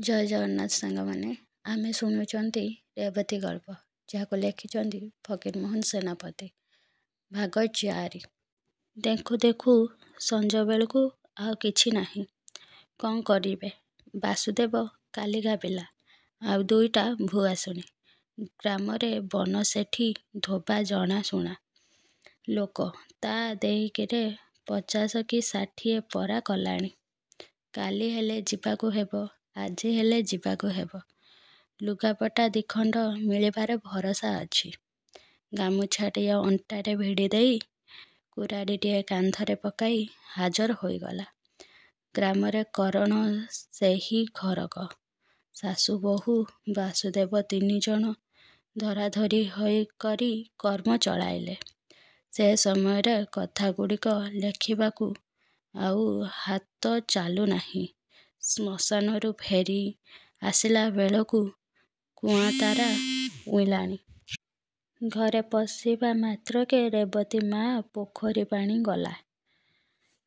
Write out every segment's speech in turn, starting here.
ଜୟ ଜଗନ୍ନାଥ ସାଙ୍ଗମାନେ, ଆମେ ଶୁଣୁଛନ୍ତି ରେବତୀ ଗଳ୍ପ, ଯାହାକୁ ଲେଖିଛନ୍ତି ଫକୀରମୋହନ ସେନାପତି, ଭାଗ 4। ଦେଖୁ ଦେଖୁ ସଞ୍ଜବେଳକୁ ଆଉ କିଛି ନାହିଁ। କ'ଣ କରିବେ? ବାସୁଦେବ କାଲିକା ପିଲା, ଆଉ ଦୁଇଟା ଭୁଆସୁଣୀ। ଗ୍ରାମରେ ବନସେଠୀ ଧୋବା ଜଣାଶୁଣା ଲୋକ। ତା' ଦେଇକିରେ 50 କି 60 ପରା କଲାଣି। କାଲି ହେଲେ ଯିବାକୁ ହେବ, ଆଜି ହେଲେ ଯିବାକୁ ହେବ। ଲୁଗାପଟା ଦିଖଣ୍ଡ ମିଳିବାର ଭରସା ଅଛି। ଗାମୁଛାଟିଏ ଅଣ୍ଟାରେ ଭିଡ଼ିଦେଇ କୁରାଢ଼ିଟିଏ କାନ୍ଧରେ ପକାଇ ହାଜର ହୋଇଗଲା। ଗ୍ରାମରେ କରଣ ସେହି ଘରକ। ଶାଶୁ, ବୋହୂ, ବାସୁଦେବ ତିନିଜଣ ଧରାଧରି କରି କର୍ମ ଚଳାଇଲେ। ସେ ସମୟର କଥାଗୁଡ଼ିକ ଲେଖିବାକୁ ଆଉ ହାତ ଚାଲୁନାହିଁ। ଶ୍ମଶାନରୁ ଫେରି ଆସିଲା ବେଳକୁ କୁଆଁତାରା ଉଇଁଲାଣି। ଘରେ ପଶିବା ମାତ୍ରକେ ରେବତୀ ମା ପୋଖରୀ ପାଣି ଗଲା।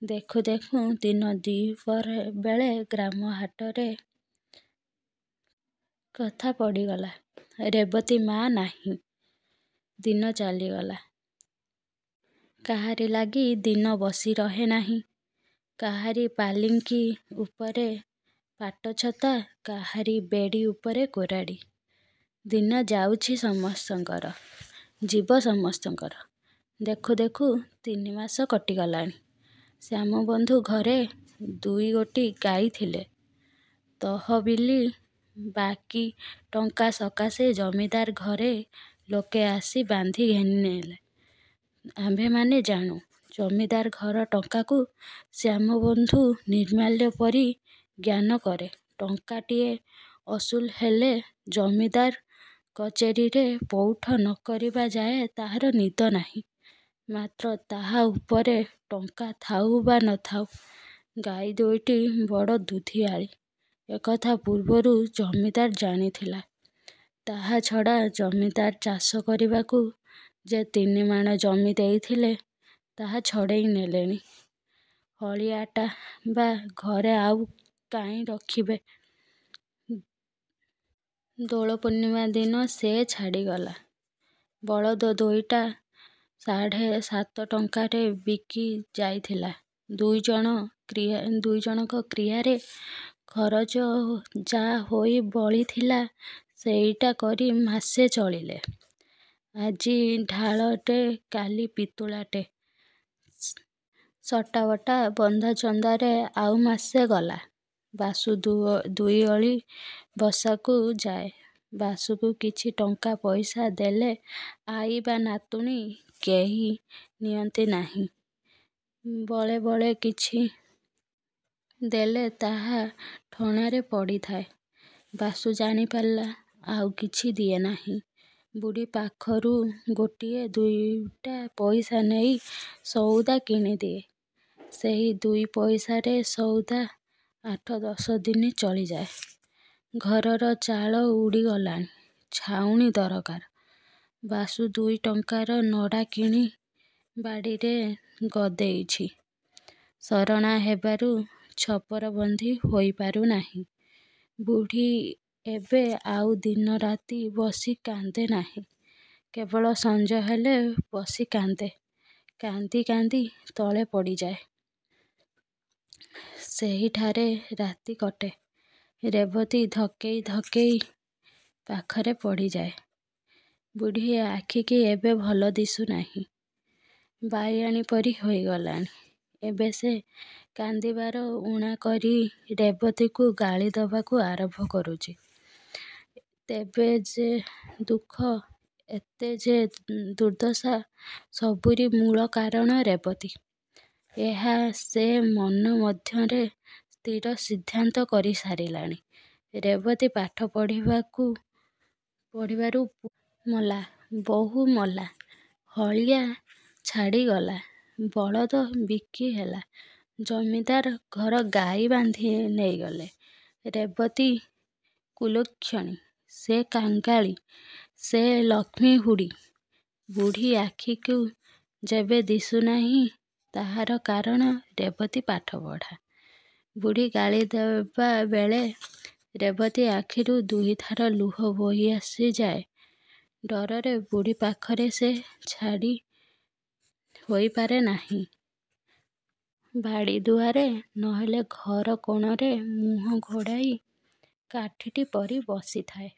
ଦେଖୁ ଦେଖୁ ଦିନ ଦ୍ୱିପହର ବେଳେ ଗ୍ରାମ ହାଟରେ କଥା ପଡ଼ିଗଲା। ରେବତୀ ମା ନାହିଁ। ଦିନ ଚାଲିଗଲା। କାହାରି ଲାଗି ଦିନ ବସି ରହେ ନାହିଁ। କାହାରି ପାଲିଙ୍କି ଉପରେ ପାଟଛତା, କାହାରି ବେଡ଼ି ଉପରେ କୁରାଢ଼ି। ଦିନ ଯାଉଛି ସମସ୍ତଙ୍କର, ଯିବ ସମସ୍ତଙ୍କର। ଦେଖୁ ଦେଖୁ 3 ମାସ କଟିଗଲାଣି। ଶ୍ୟାମବନ୍ଧୁ ଘରେ ଦୁଇଗୋଟି ଗାଈ ଥିଲେ। ତହବିଲି ବାକି ଟଙ୍କା ସକାଶେ ଜମିଦାର ଘରେ ଲୋକେ ଆସି ବାନ୍ଧି ଘେନିନେଲେ। ଆମ୍ଭେମାନେ ଜାଣୁ, ଜମିଦାର ଘର ଟଙ୍କାକୁ ଶ୍ୟାମବନ୍ଧୁ ନିର୍ମାଲ୍ୟ ପରି ଜ୍ଞାନ କରେ। ଟଙ୍କାଟିଏ ଅସୁଲ ହେଲେ ଜମିଦାର କଚେରୀରେ ପୈଠ ନ କରିବା ଯାଏ ତାହାର ନିଦ ନାହିଁ। ମାତ୍ର ତାହା ଉପରେ ଟଙ୍କା ଥାଉ ବା ନ ଥାଉ, ଗାଈ ଦୁଇଟି ବଡ଼ ଦୁଧିଆଳୀ, ଏକଥା ପୂର୍ବରୁ ଜମିଦାର ଜାଣିଥିଲା। ତାହା ଛଡ଼ା ଜମିଦାର ଚାଷ କରିବାକୁ ଯେ 3 ମାଣ ଜମି ଦେଇଥିଲେ, ତାହା ଛଡ଼େଇ ନେଲେଣି। ହଳିଆଟା ବା ଘରେ ଆଉ କାହିଁ ରଖିବେ? ଦୋଳପୂର୍ଣ୍ଣିମା ଦିନ ସେ ଛାଡ଼ିଗଲା। ବଳଦ ଦୁଇଟା ସାଢ଼େ ସାତ ଟଙ୍କାରେ ବିକି ଯାଇଥିଲା। ଦୁଇଜଣଙ୍କ କ୍ରିୟାରେ ଖରଚ ଯା ହୋଇ ବଳିଥିଲା, ସେଇଟା କରି ମାସେ ଚଳିଲେ। ଆଜି ଢାଳଟେ କାଲି ପିତୁଳାଟେ ସଟାବଟା ବନ୍ଧାଛନ୍ଦାରେ ଆଉ ମାସେ ଗଲା। ବାସୁ ଦୁଇଓଳି ବସାକୁ ଯାଏ। ବାସୁକୁ କିଛି ଟଙ୍କା ପଇସା ଦେଲେ ଆଈ ବା ନାତୁଣୀ କେହି ନିଅନ୍ତି ନାହିଁ। ବଳେ ବଳେ କିଛି ଦେଲେ ତାହା ଠଣାରେ ପଡ଼ିଥାଏ। ବାସୁ ଜାଣିପାରିଲା, ଆଉ କିଛି ଦିଏ ନାହିଁ। ବୁଢ଼ୀ ପାଖରୁ ଗୋଟିଏ ଦୁଇଟା ପଇସା ନେଇ ସଉଦା କିଣିଦିଏ। ସେହି ଦୁଇ ପଇସାରେ ସଉଦା ଆଠ ଦଶ ଦିନ ଚଳିଯାଏ। ଘରର ଚାଳ ଉଡ଼ିଗଲାଣି, ଛାଉଣି ଦରକାର। ବାସୁ ଦୁଇ ଟଙ୍କାର ନଡ଼ା କିଣି ବାଡ଼ିରେ ଗଦେଇଛି, ସରଣା ହେବାରୁ ଛପର ବନ୍ଧି ହୋଇପାରୁ ନାହିଁ। ବୁଢ଼ୀ ଏବେ ଆଉ ଦିନରାତି ବସି କାନ୍ଦେ ନାହିଁ। କେବଳ ସଞ୍ଜ ହେଲେ ବସି କାନ୍ଦେ, କାନ୍ଦି କାନ୍ଦି ତଳେ ପଡ଼ିଯାଏ। ସେହିଠାରେ ରାତି କଟେ। ରେବତୀ ଧକେଇ ଧକେଇ ପାଖରେ ପଡ଼ିଯାଏ। ବୁଢ଼ୀ ଆଖିକି ଏବେ ଭଲ ଦିଶୁନାହିଁ। ବାୟାଣୀ ପରି ହୋଇଗଲାଣି। ଏବେ ସେ କାନ୍ଦିବାର ଊଣା କରି ରେବତୀକୁ ଗାଳି ଦେବାକୁ ଆରମ୍ଭ କରୁଛି। ତେବେ ଯେ ଦୁଃଖ, ଏତେ ଯେ ଦୁର୍ଦ୍ଦଶା, ସବୁରି ମୂଳ କାରଣ ରେବତୀ, ଏହା ସେ ମନ ମଧ୍ୟରେ ସ୍ଥିର ସିଦ୍ଧାନ୍ତ କରି ସାରିଲାଣି। ରେବତୀ ପାଠ ପଢ଼ିବାରୁ ପୁଅ ମଲା, ବୋହୂ ମଲା, ହଳିଆ ଛାଡ଼ିଗଲା, ବଳଦ ବିକି ହେଲା, ଜମିଦାର ଘର ଗାଈ ବାନ୍ଧି ନେଇଗଲେ। ରେବତୀ କୁଲକ୍ଷଣୀ, ସେ କାଙ୍ଗାଳି, ସେ ଲକ୍ଷ୍ମୀହୁଡ଼ି। ବୁଢ଼ୀ ଆଖିକୁ ଯେବେ ଦିଶୁନାହିଁ, ତାହାର କାରଣ ରେବତୀ ପାଠପଢ଼ା। ବୁଢ଼ୀ ଗାଳି ଦେବାବେଳେ ରେବତୀ ଆଖିରୁ ଦୁଇଧାର ଲୁହ ବୋହି ଆସିଯାଏ। ଡରରେ ବୁଢ଼ୀ ପାଖରେ ସେ ଛାଡ଼ି ହୋଇପାରେ ନାହିଁ। ବାଡ଼ି ଦୁଆରେ ନହେଲେ ଘର କୋଣରେ ମୁହଁ ଘୋଡ଼ାଇ କାଠିଟି ପରି ବସିଥାଏ।